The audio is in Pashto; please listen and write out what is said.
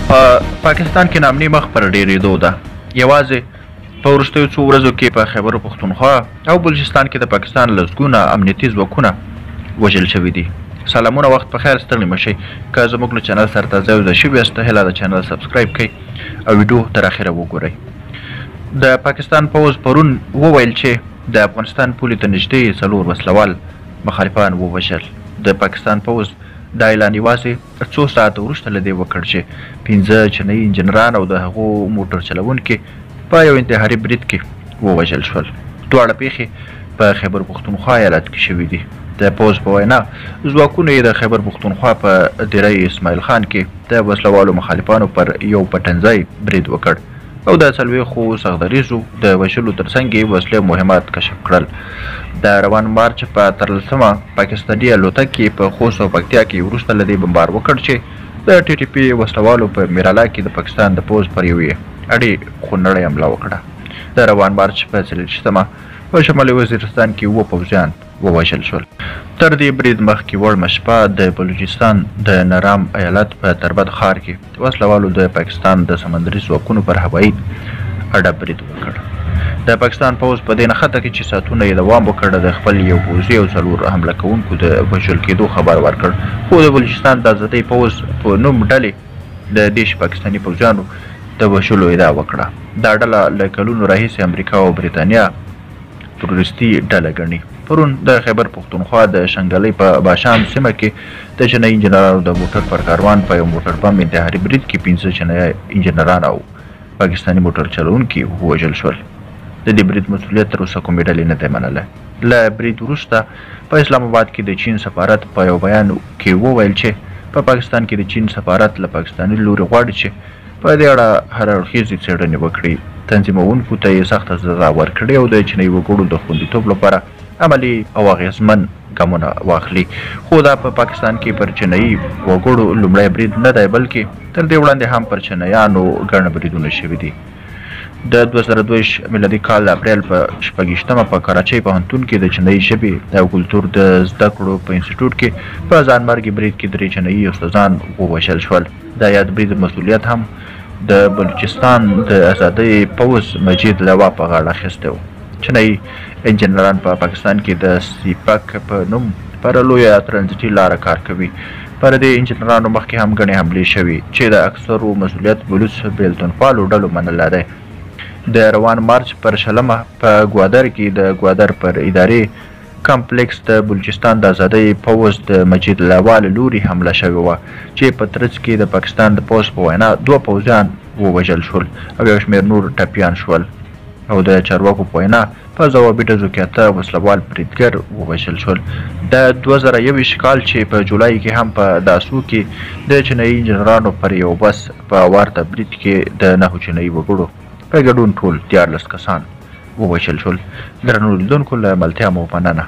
په پاکستان کې ناامني مخ پر ډېرېدو ده. یوازې په وروستیو څو ورځو کې په خیبر پښتونخوا او بلوچستان کې د پاکستان لسګونه امنیتي ځواکونه وژل شوي دي. سلامونه، وخت په خیر، ستړي مه شئ. که زموږ له چینل سره تازه یو ځای شوي یاست، هیله ده چینل subscribe کړئ او ویډیو تر اخره وګورئ. د پاکستان پوځ پرون وویل چې د افغانستان پولې ته نږدې 4 وسلوال مخالفان ووژل. د پاکستان پوځ دا اعلان یوازې څو ساعته وروسته له دې وکړ چې 5 چینایي انجنیران او د هغو موټر چلوونکي په یو انتحاري برید کې ووژل شول. دواړه پیښې په خیبر پښتونخوا ایالت کې شوې دي. د پوځ په وینا ځواکونو یې د خیبر پښتونخوا په دیره اسماعیل خان کې د وسلوالو مخالفانو پر یو پټنځای برید وکړ او د 40 سختدریځو د وژلو ترڅنګ یې وسلې او مهمات کشف کړل. د روان مارچ په 13مه پاکستاني الوتکې په خوست او پکتیا کې وروسته له دې بمبار وکړ چې د ټي ټي پي وسلوالو په میرالا کې د پاکستان د پوځ پر یوې اډې خونړۍ حمله وکړه. د روان مارچ په 24مه په شمالي وزیرستان کې 7 پوځیان ووژل شول. تر دې برید مخکې وړمه شپه د بلوچستان د نرام ایالت په تربت ښار کې وسلوالو د پاکستان د سمندري ځواکونو پر هوایي اډه برید وکړ. د پاکستان پوځ په دې نښته کې چې ساعتونه یې دوام وکړ د خپل یو پوځي او 4 حمله کوونکو د وژل کېدو خبر ورکړ، خو د بلوچستان د ازادۍ پوځ په نوم ډلې د 30 پاکستاني پوځیانو د وژلو ادعا وکړه. دا ډله له کلونو راهیسې امریکا او بریتانیا تروریستي ډله ګڼي. پرون د خیبر پښتونخوا د شنګلۍ په باشان سیمه کې د چینایي انجنیرانو د موټر پر کاروان په یو موټر بم انتحاري برید کې 5 چینایي انجنیران او پاکستاني موټر چلوونکي ووژل شول. د دې برید مسؤلیت تر اوسه کومې ډلې نه دی منلی. له برید وروسته په اسلام آباد کې د چین سفارت په یو بیان کې وویل چې په پاکستان کې د چین سفارت له پاکستاني لوري غواړي چې په دې اړه هر اړخیزې څېړنې وکړي، تنظیموونکو ته یې سخته سزا ورکړي او د چینایي وګړو د خوندیتوب لپاره عملي او اغېزمن ګامونه واخلي. خو دا په پاکستان کې پر چینایي وګړو لومړی برید نه دی، بلکې تر دې وړاندې هم پر چینایانو ګڼ بریدونه شوي دي. د 2022 میلادي کال د اپریل په 26مه په کراچۍ پوهنتون کې د چینایي ژبې او کلتور د زده کړو په انسټیټیوټ کې په ځانمرګي برید کې 3 چینایي استادان ووژل شول. د یاد برید مسؤلیت هم د بلوچستان د ازادۍ پوځ مجید لوا په غاړه اخیستی و. چینایي انجنیران په پاکستان کې د سیپک په نوم پر لویه ترانزیټي لاره کار کوي. پر دې انجنیرانو مخکې هم ګڼې حملې شوې چې د اکثرو مسؤلیت بلوڅ بېلتونپالو ډلو منلی دی. د روان مارچ پر 20مه په ګوادر کې د ګوادر پر ادارې کمپلیکس د بلوچستان د ازادۍ پوځ د مجید لوا له لوري حمله شوې وه چې په ترڅ کې د پاکستان د پوځ په وینا 2 پوځیان ووژل شول او یو شمېر نور ټپیان شول او د چارواکو په وینا په ځوابي ډزو کې 8 وسلوال بریدګر ووژل شول. د 2021 کال چې په جولای کې هم په داسو کې د چینایي انجنیرانو پر یو بس په ورته برید کې د 9 چینایي وګړو په ګډون ټول 13 کسان ووژل شول. درنو لیدونکو، له ملتیا مو مننه.